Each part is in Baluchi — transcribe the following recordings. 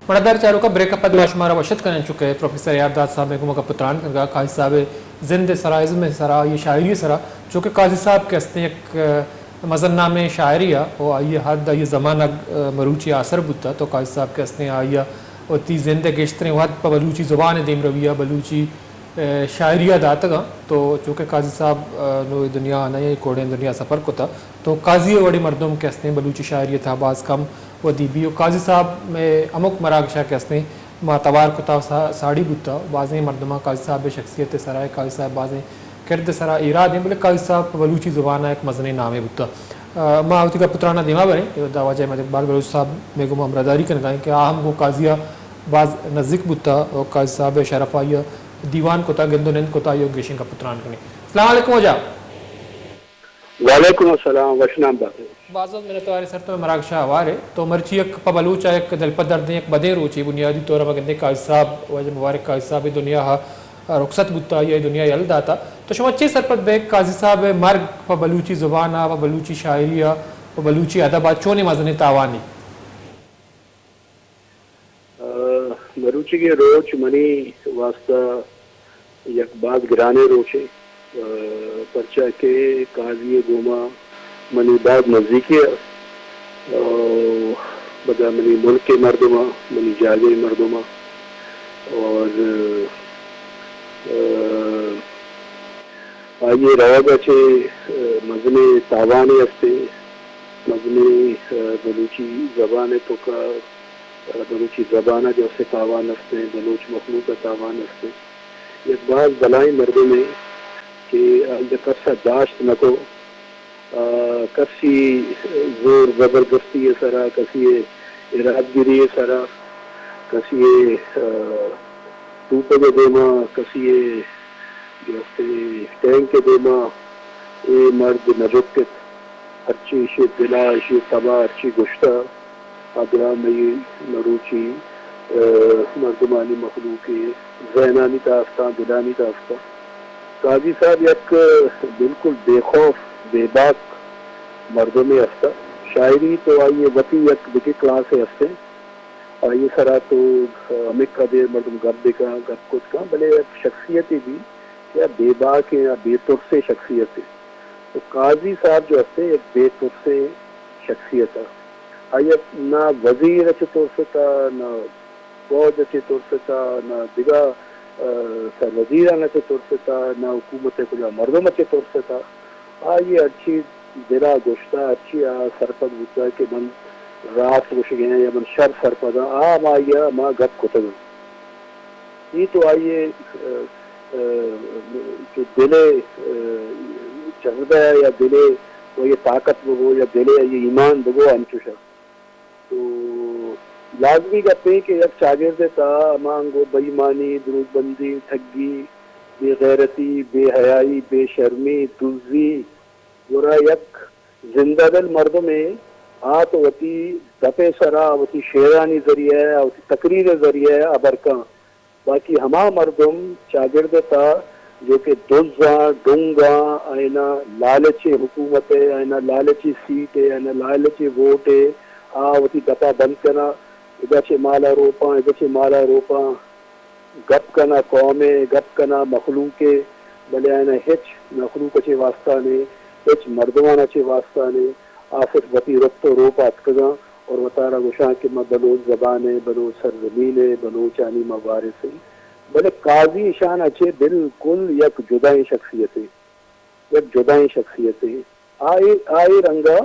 مڑدار چاروکاں، بریک ءَ پد ما شمارا وش اتک کنیں، چونکہ پروفیسر یار داد صاحب ءِ گوما گپ ءُ تران کنگا قاضی صاحب ءِ زند ءِ سرا، ازم ءِ سرا، آئی ءِ شاعری ءِ سرا، چونکہ قاضی صاحب کہ استیں یک، ءَ، مزن نامیں شاعرے ءَ، ءُ آئی ءِ حد، آئی ءِ زمانگ، ءَ، مروچی ءَ آسر بوتا، تو قاضی صاحب کہ استیں آئی ءَ وتی زند ءِ گیشتریں وھد پہ بلوچی زبان ءِ دیمروی ءَ، بلوچی، ءَ، شاعری ءَ داتگاں۔ تو چونکہ قاضی صاحب، ءَ، نوں اے دنیا ءَ نہ ایں، کوڑیں دنیا ءَ سفر کتا، تو قاضی ءِ وڑیں مردم کہ استیں بلوچی شاعری ءِ تہا باز کم ودی بی۔ ءُ قاضی صاحب ءِ ہمک مراگش ءَ کہ استیں ما توار کتا ءُ سا-، ساڑی بوتا۔ بازیں مردماں قاضی صاحب ءِ شخصیت ءِ سرا، قاضی صاحب بازیں کرد ءِ سرا ایراد ایں، بلے قاضی صاحب پہ بلوچی زبان ءَ یک مزنیں نامے بوتا۔ ءَ، ما وتی گپ ءُ تران ءَ دیما بریں، اے وھد ءَ واجہ احمد اقبال بلوچ صاحب مئے گوما ہمراہداری کنگا ایں کہ آ ہم گوں قاضی ءَ باز نزیک بوتا ءُ قاضی صاحب ءِ شرف ءَ آئی ءَ دیوان کتا، گند ءُ نند کتا، آئی ءَ گیشیں گپ ءُ تران کنیں۔ السلام علیکم واجہ۔ وعلیکم السلام، وشنام بات۔ باز باز منتوار ایں سر، تو مئے مراگش ءَ ہوار ئے۔ تو مرچی یک پہ بلوچ ءَ یک دلپدردیں، یک بدیں روچے، بنیادی طور ءَ ما گندیں قاضی صاحب، واجہ مبارک قاضی صاحب اے دنیا ءَ رخصت بوتا، آئی ءَ اے دنیا ءَ یل داتا۔ تو شما چے سرپد بئے قاضی صاحب ءِ مرگ پہ بلوچی زبان ءَ، پہ بلوچی شاعری ءَ، پہ بلوچی ادب ءَ چونیں مزنیں تاوانے؟ ءَ، مروچیگیں روچ منی واستہ یک باز گرانیں روچے، ءَ، پرچا کہ قاضی ءِ گوما منی باز نزیکی ءَ، ءَ، پدا منی ملک ءِ مردماں، منی جاگہ ءِ مردماں، اور، ءَ، آئی ءِ روگ ءَ چہ، ءَ، مزنیں تاوانے استیں، مزنیں، ءَ، بلوچی زبان ءِ توکا بلوچی زبان ءَ جو سے تاوان است ایں، بلوچ مخلوق ءَ تاوان است ایں۔ یک باز بلائیں مردمے کہ آئی ءَ کس ءَ داشت نہ کو، آ، کسی زور زبردستی ءِ سرا، کسی ارادگری ءِ سرا، کسی، آ، توپگ ءِ دیما، کسی جو سے ٹینک ءِ دیما اے مرد نہ جت ات۔ ہرچی ایشی دل ءَ، ایشی تب ءَ ہرچی گوشتہ، آ بیا مئی مروچی، ءَ، مردمانی مخلوق ءِ ذہنانی تہا استاں، دلانی تہا استاں۔ قاضی صاحب یک بالکل بے خوف، بے باک مردمے استہ۔ شاعری تو آئی ءِ وتی یک دگہ کلاسے استیں۔ آئی ءِ سرا تو، ءَ، ہمک قدر مردم گپ بکن، گپ کت کن، بلے یک شخصیتے بی کہ آ بے باکیں، آ بے ترسیں شخصیتے۔ تو قاضی صاحب جو ہستے، یک بے ترسیں شخصیت ءَ۔ آئی ءَ نہ وزیر ءَ چہ ترستا، نہ فوج ءَ چہ ترستا، نہ دگہ، ءَ، سروزیراں ءَ چہ ترستا، نہ حکومت ءِ کجا مردم ءَ چہ ترستا۔ آئی ءَ ہرچی دل ءَ گوشتا، ہرچی آ سرپد بوتا کہ من راست گوشگ ءَ آں یا من شر سرپد آں، آ ہما آئی ءَ ہما گپ کتگ۔ اے تو آئی ءِ، ءَ، ءَ، چو دل ءِ، ءَ، جذبہ ءَ یا دل ءِ، و آئی ءِ طاقت بگو یا دل ءِ آئی ءِ ایمان بگو، انچوش ءَ۔ تو لازمی گپے کہ یک چاگرد ءِ تہا ہما انگو بے ایمانی، دروگ بندی، ٹگی، بے غیرتی، بے حیائی، بے شرمی، دزی، گڑا یک زندہ دل مردمے آ تو وتی دپ ءِ سرا، وتی شعرانی ذریعہ ءَ، وتی تقریر ءِ ذریعہ ءَ ہبر کن۔ باقی ہما مردم چاگرد ءِ تہا جو کہ دزاں، ڈنگاں، آئینا لالچ حکومت ءِ، آئینا لالچ سیٹ ءِ، آئینا لالچ ووٹ ءِ، آ وتی دپا بند کناں، ادا چہ مالا روپاں، ادا چہ مالا روپاں، گپ کناں قوم ءِ، گپ کناں مخلوق ءِ، بلے آئینا ہچ مخلوق ءَ چہ واسطہ نے، ہچ مردماں ءَ چہ واسطہ نے، آ صرف وتی رپت ءُ روپ ءَ اتکگاں۔ اور وتارا گوشاں کہ ما بلوچ زبان ءِ، بلوچ سرزمین ءِ، بلوچانی ما وارث ایں۔ بلے قاضی اشان ءَ چہ بالکل یک جدائیں شخصیتے، یک جدائیں شخصیتے۔ آ اے، آ اے رنگا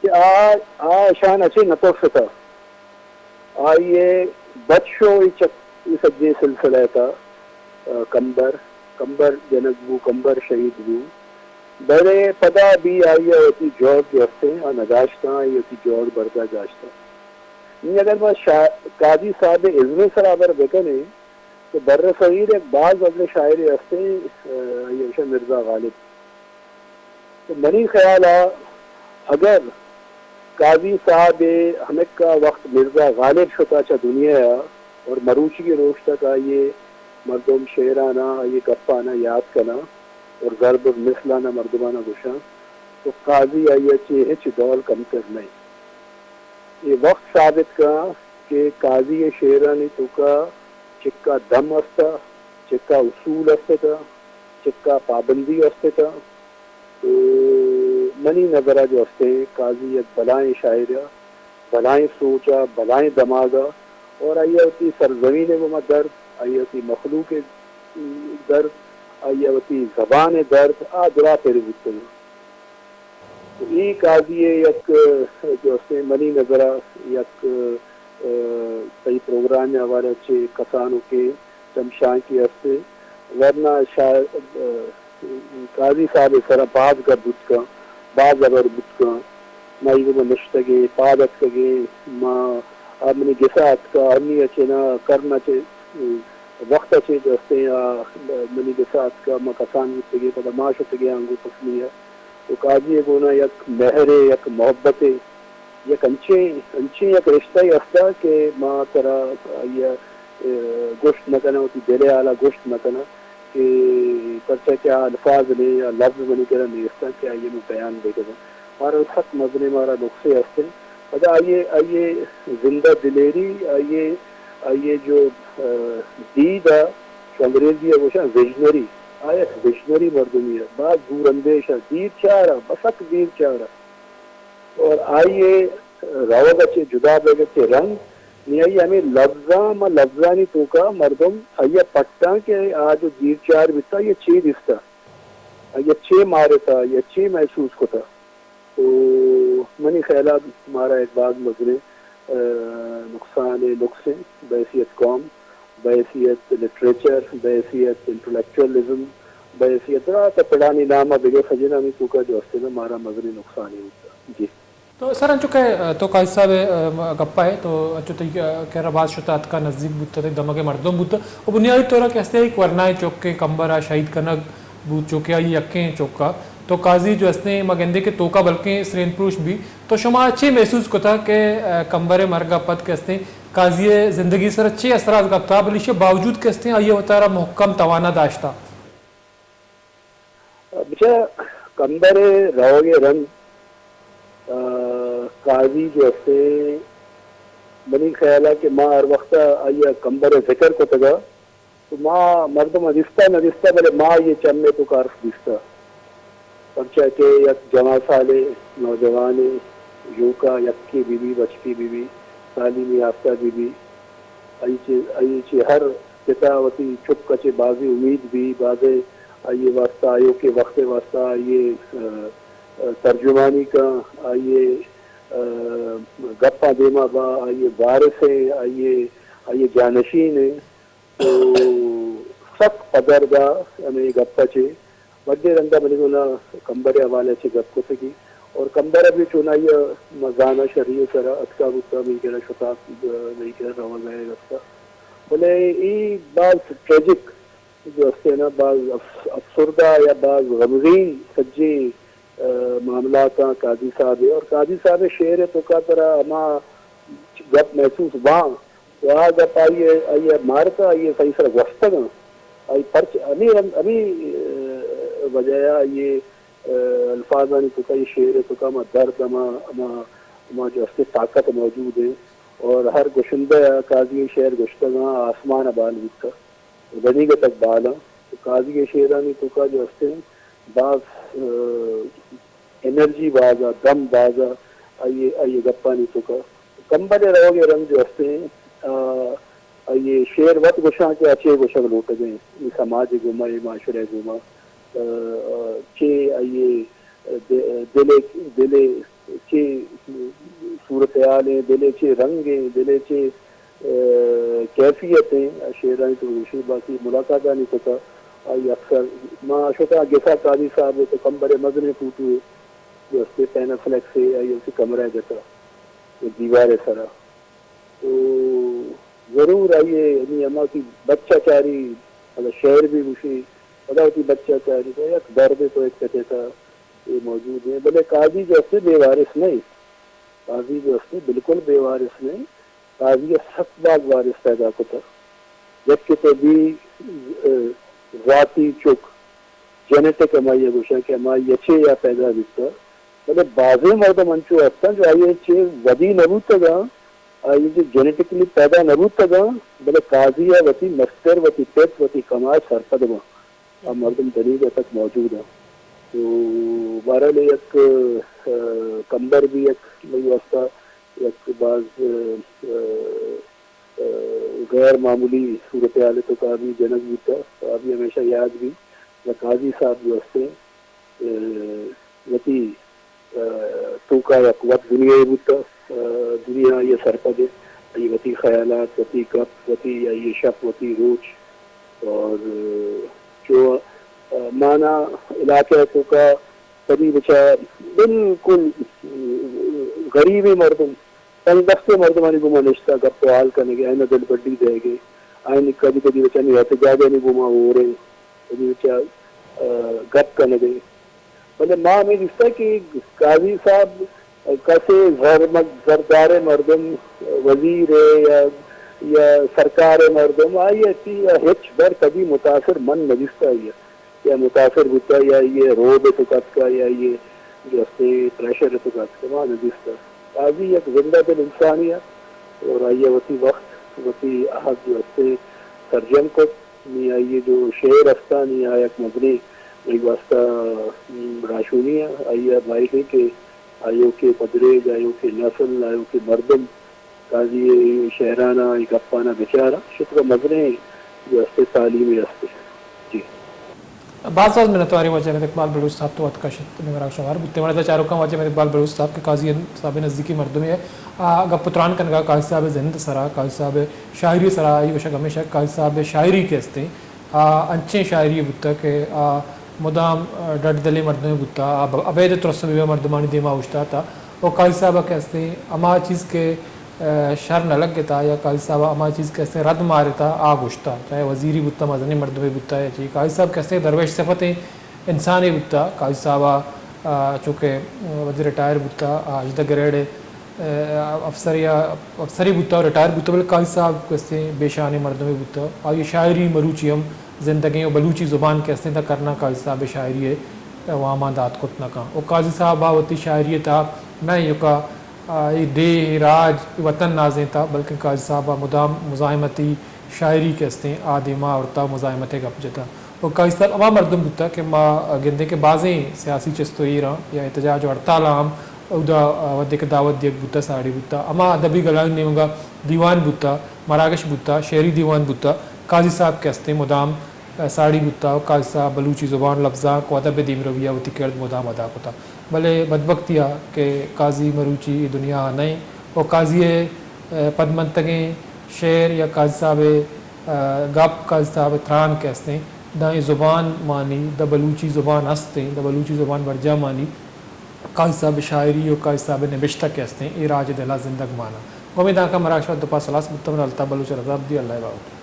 کہ آ، آ اشان ءَ چہ نہ ترستہ۔ آئی ءِ بچ شو اے چک، اے سجیں سلسلہ ءِ تہا، آ، کمبر، کمبر جنگ بو، کمبر شہید بو۔ بلے پدا بھی آئی ءَ وتی جہد جو ہستیں، آ نہ داشتاں، آئی ءَ وتی جہد بردا داشتاں۔ نی اگر ما شا-، قاضی صاحب ءِ ازم ءِ سرا ہبر بکنیں، تو بر صغیر یک باز مزنیں شاعرے ہستیں، آ، آئی ءَ گوشاں مرزا غالب۔ تو منی خیال ءَ اگر قاضی صاحب ءِ ہمکا وقت مرزا غالب شتا چہ دنیا ءَ اور مروچی ءِ روچ تک آئی ءِ مردم شعراناں، آئی ءِ گپاناں یات کناں اور ضرب المثلاناں مردماناں گوشاں، تو قاضی آئی ءَ چہ ہچ ڈول کمتر نہ انت۔ اے وقت ثابت کن کہ قاضی ءِ شعرانی توکا چکا دم است ات، چکا اصول است ات، چکا پابندی است ات۔ تو منی نظر ءَ جو استیں، قاضی یک بلائیں شاعر ءَ، بلائیں سوچ ءَ، بلائیں دماغ ءَ، اور آئی ءَ وتی سرزمین ءِ گوما درد، آئی ءَ وتی مخلوق ءِ درد، آئی ءَ وتی زبان ءِ درد، آ دراہ پر بوتگ۔ تو اے قاضی ءِ یک، جو استیں، منی نظر ءَ یک، ءَ، تئی پروگرام ءِ حوالہ ءَ چہ کسانکیں چمشانکے است، ورنہ شا-، ءَ، قاضی صاحب ءِ سرا باز گپ بوت کن، باز ہبر بوت کن۔ ما ایوک ءَ نشتگیں، پاد اتکگیں، ما، آ منی گس ءَ اتکا، ہنی ءَ چہ نہ، کرن ءَ چہ، وقت ءَ چہ جو استیں، آ منی گس ءَ اتکا، ما کسان بوتگیں، پدا ما شتگیں آنگو پسنی ءَ۔ تو قاضی ءِ گونا یک مہرے، یک محبتے، یک انچیں، انچیں یک رشتہ ئے ہستا کہ ما ترا آئی ءَ، ءَ، گوشت نہ کناں، وتی دل ءِ حال ءَ گوشت نہ کناں کہ پرچا کہ آ الفاظ نے، آ لفظ منی کرا نیستاں کہ آئی ءَ من بیان بہ کناں۔ بہرحال سک مزنیں مارا نقصے ہستیں۔ پدا آئی ءِ، آئی ءِ زندہ دلیری، آئی ءِ، آئی ءِ جو، ءَ، دید ءَ، چو انگریزی ءَ گوشاں ویژنری، آ یک ویژنری مردمے ءَ، باز دور اندیش ءَ، دیر چار ءَ، بسک دیر چار ءَ۔ اور آئی ءِ روگ ءَ چہ جدا بیگ ءَ چہ رنگ، نی آئی ءِ ہمے لبزاں، ما لبزانی توکا مردم آئی ءَ پٹاں کہ آ جو دیر چار بیتا، آئی ءَ چے دیستا، آئی ءَ چے مارتا، آئی ءَ چے محسوس کتا۔ تو منی خیال ءَ مارا یک باز مزنیں، ءَ، نقصان ءِ نقص ایں بحیثیت قوم، بحیثیت لٹریچر، بحیثیت انٹلیکچوئلزم، بحیثیت، آ، تو پڑانی نام ءَ بگر سجینانی توکا جو ہستیں نا، مارا مزنیں نقصانے بوتا۔ جی۔ تو سر، انچو کہ، ءَ، تو قاضی صاحب ءِ، ءَ، گپ ءَ ئے، تو انچو تئی، ءَ، کرا باز شتا اتکا، نزیک بوتا، تئی دمگ ءِ مردم بوتا۔ و بنیادی طور ءَ کہ ہستیں یک ورنائیں چک ءِ کمبر ءَ شہید کنگ بوت، چو کہ آئی یکیں چک ءَ۔ تو قاضی جو ہستیں، ما گندیں کہ توکا بلکیں سرین پروش بی۔ تو شما چے محسوس کتا کہ، ءَ، کمبر ءِ مرگ ءَ پد کہ ہستیں، قاضی ءِ زندگی سر چے اثرات کپتا، بلے ایشی ءِ باوجود کہ ہستیں، آئی ءَ وتارا محکم توانا داشتا؟ بچار، کمبر ءِ روگ ءِ رند، ءَ، قاضی جو ہستیں، منی خیال ءَ کہ ما ہر وقت ءَ آئی ءِ کمبر ءِ ذکر کتگ ءَ، تو ما مردم ءَ دیستہ نہ دیستہ، بلے ما آئی ءِ چم ءِ توکا ہرف دیستہ۔ پرچا کہ یک جوان سالے، نوجوانے، یوکا یکے بہ بی، بچکے بہ بی، تعلیم یافتہ بہ بی، آئی چہ، آئی چہ ہر پتا وتی چک ءَ چہ بازیں امید بی، بازیں آئی ءِ واسطہ، آیوکیں وقت ءِ واسطہ آئی ءِ، ءَ، ءَ، ترجمانی کن، آئی ءِ، ءَ، گپاں دیما با، آئی ءِ وارث ایں، آئی ءِ، آئی ءِ جانشین ایں۔ تو سک پدر دا ہمے گپ ءَ چہ۔ بڈے رندا منی گونا کمبر ءِ حوالہ ءَ چہ گپ کتگی۔ اور کمبر ءَ بھی چونائی ءَ ما زاناں، شری ءِ سرا اتکا بوتا، مئی کرا شتا، مئی کرا روگ ءَ رستا۔ بلے اے باز ٹریجک جو ہستیں نا، باز اف-، افسردہ یا باز غمگین سجیں، ءَ، معاملاتاں قاضی صاحب ءِ۔ اور قاضی صاحب ءِ شعر ءِ توکا ترا ہما گپ محسوس باں، تو آ گپ آئی ءَ، آئی ءَ مارتا، آئی ءِ سئیں سرا گوستگ انت۔ آئی پرچ-، ہمے رند، ہمے، ءَ، وجہ ءَ آئی ءِ، ءَ، الفاظانی توکا، آئی ءِ شعر ءِ توکا ہما درد، ہما، ہما، ہما جو ہستے طاقت موجود ایں۔ اور ہر گشندہ ءَ قاضی ءِ شعر گشتگ آں، آسمان ءَ بال بوتگ، زمینگ ءَ تک بال آں۔ تو قاضی ءِ شعرانی توکا جو ہستے باز، ءَ، انرجی باز ءَ، دم باز ءَ، آئی ءِ، آئی ءِ گپانی توکا۔ کمبر ءِ روگ ءِ رند جو ہستیں، آ، آئی ءِ شعر وت گوشاں کہ آ چے گوشگ لوٹگ ءَ ایں، اے سماج ءِ گوما، اے معاشرہ ءِ گوما، آ، آ، چے آئی ءِ د-، دل ءِ، دل ءِ چے صورتحال ایں، دل ءِ چے رنگ ایں، دل ءِ چے، آ، کیفیت ایں، آ شعرانی تو گوشی، باقی ملاقاتانی توکا آئی اکثر ما شتا گسا قاضی صاحب ءِ تو کمبر ءِ مزنیں فوٹو ءِ جو ہستے پینافلیکس ءِ آئی ءَ وتی کمرہ ءَ جتا، یک دیوار ءِ سرا۔ تو ضرور آئی ءِ یعنی ہما وتی بچہ چاری، اگاں شعر بھی گوشی، پدا وتی بچہ چاری، تو یک درد ءِ تو یک پتے تا اے موجود ایں۔ بلے قاضی جو ہستے بے وارث نہ ایں۔ قاضی جو ہستے بالکل بے وارث نہ ایں۔ قاضی ءَ سک باز وارث پیدا کتگ۔ یک کہ تو بی، ءَ، ذاتی چک، جینیٹک ہمائی ءَ گوشاں کہ ہمائی ءَ چہ یا پیدا بیتگ، بلے بازیں مردم انچو ہستاں جو آئی ءَ چہ ودی نہ بوتگ آں، آئی جو جینیٹکلی پیدا نہ بوتگاں، بلے قاضی ءَ وتی مستر، وتی پت، وتی کماش سرپد باں۔ آ مردم دنیگا تک موجود اَں۔ تو بہرحال یک، آ، کمبر بھی یک مئی واسطہ یک باز، آ، آ، غیر معمولی صورتحال تو کا بھی جنک بوتا، آ بھی ہمیشہ یاد بھی۔ و قاضی صاحب جو ہستے، آ، وتی، آ، توکا یک وت دنیا بوتا، آ، دنیا آئی سرپد ہے، آئی وتی خیالات، وتی گپ، وتی آئی شپ، وتی روچ، اور، آ، جو، آ، مانا علاقہ توکا کدی بچا بالکل، آ، غریبیں مردم، تنگ دستیں مردمانی گوما نشتا گپ و حال کنگے، آئینا دلبڈی دئیگے، آئین کدی کدی بچانی احتجاجانی گوما ہورے، کدی بچا، آ، گپ کنگے۔ بلے ما ہمے دیستہ کہ قاضی صاحب کسے زر-، زرداریں مردم، وزیر ءِ یا، یا سرکار ءِ مردم، آئی ءَ چی ہچ بر کدی متاثر من نہ دیستہ آئی ءَ۔ یا متاثر بوتہ یا آئی ءِ روب ءِ توک اتکہ یا آئی ءِ جو ہستے پریشر ءِ توک اتکہ، ما نہ دیستہ۔ قاضی یک زندہ دل انسانے ات اور آئی ءَ وتی وقت، وتی عہد جو ہستے سرجم کت۔ نی آئی ءِ جو شعر استاں، نی آ یک مزنیں مئی واسطہ، م، راہشونی ءَ۔ آئی ءَ بائدیں کہ آیوکیں پدریچ، آیوکیں نسل، آیوکیں مردم قاضی ءِ شعراناں، اے گپاناں بچاراں۔ شتگا مزنیں جو ہستے تعلیمے ہستے۔ جی۔ باز باز منتواریں واجہ احمد اقبال بلوچ صاحب، تو وت کشت مئے مراگش ءَ ہوار بوتے۔ منا چاروکاں واجہ احمد اقبال بلوچ صاحب کہ قاضی صاحب ءِ نزیکیں مردمے ءَ، آ، گپ و تران کنگا قاضی صاحب ءِ زند ءِ سرا، قاضی صاحب ءِ شاعری ءِ سرا، آئی وشگ ہمیش ات قاضی صاحب ءِ شاعری کہ استیں، آ، انچیں شاعری بوتہ کہ آ مدام، آ، ڈڈ دلیں مردمے بوتہ، آ ب-، ابید ترس بیوہ مردمانی دیما اوشتاتہ۔ و قاضی صاحب کہ استیں ہما چیز کہ، آ، شر نہ لگتہ یا قاضی صاحب ہما چیز کہ استیں رد مارتہ، آ گوشتہ، چاہے وزیری بوتہ، مزنیں مردمے بوتہ یا چی، قاضی صاحب کہ استیں درویش صفتیں انسانے بوتہ۔ قاضی صاحب، آ، چونکہ وزیر ریٹائر بوتہ، آ، ہژدہ گریڈ ءِ، آ، افسر یا افسرے بوتہ، ریٹائر بوتہ، بلے قاضی صاحب کہ استیں بے شانیں مردمے بوتہ۔ آئی ءِ شاعری مروچی ہم زندگیں و بلوچی زبان کہ استیں تاں کرنا قاضی صاحب ءِ شاعری ءِ وامان دات کت نہ کن۔ و قاضی صاحب ءَ وتی شاعری ءِ تہا نہ ایوکا، آ، اے ڈیھ، اے راج، اے وطن نازینتہ، بلکن قاضی صاحب ءَ مدام مزاحمتی شاعری کہ استیں آ دیما آورتہ، مزاحمت ءِ گپ جتہ۔ و قاضی صاحب ہما مردم بوتہ کہ ما گندیں کہ بازیں سیاسی چست و ایراں یا احتجاج و ہڑتالاں ہم اودا، آ، وھدے کہ دعوت دیگ بوتہ، ساڑی بوتہ۔ ہما ادبی گلانی نیمگا دیوان بوتہ، مراگش بوتہ، شعری دیوان بوتہ، قاضی صاحب کہ استیں مدام، آ، ساڑی بوتہ و قاضی صاحب بلوچی زبان، لبزانک و ادب ءِ دیمروی ءَ وتی کرد مدام ادا کتہ۔ بلے بدبختی ءَ کہ قاضی مروچی اے دنیا ءَ نہ انت و قاضی ءِ، آ، پدمنتگیں شعر یا قاضی صاحب ءِ، آ، گپ، قاضی صاحب ءِ تران کہ استیں، داں اے زبان مانی، داں بلوچی زبان استیں، داں بلوچی زبان برجاہ مانی، قاضی صاحب ءِ شاعری و قاضی صاحب ءِ نبشتہ کہ استیں، اے راج ءِ دل ءَ زندگ ماناں۔ گوں ہمے دانکاں مراگش ءَ دو پاس ہلاس بوتم، اللہ تعالیٰ بلوچ ءَ عذاب دی، اللہ ءِ باہوٹ۔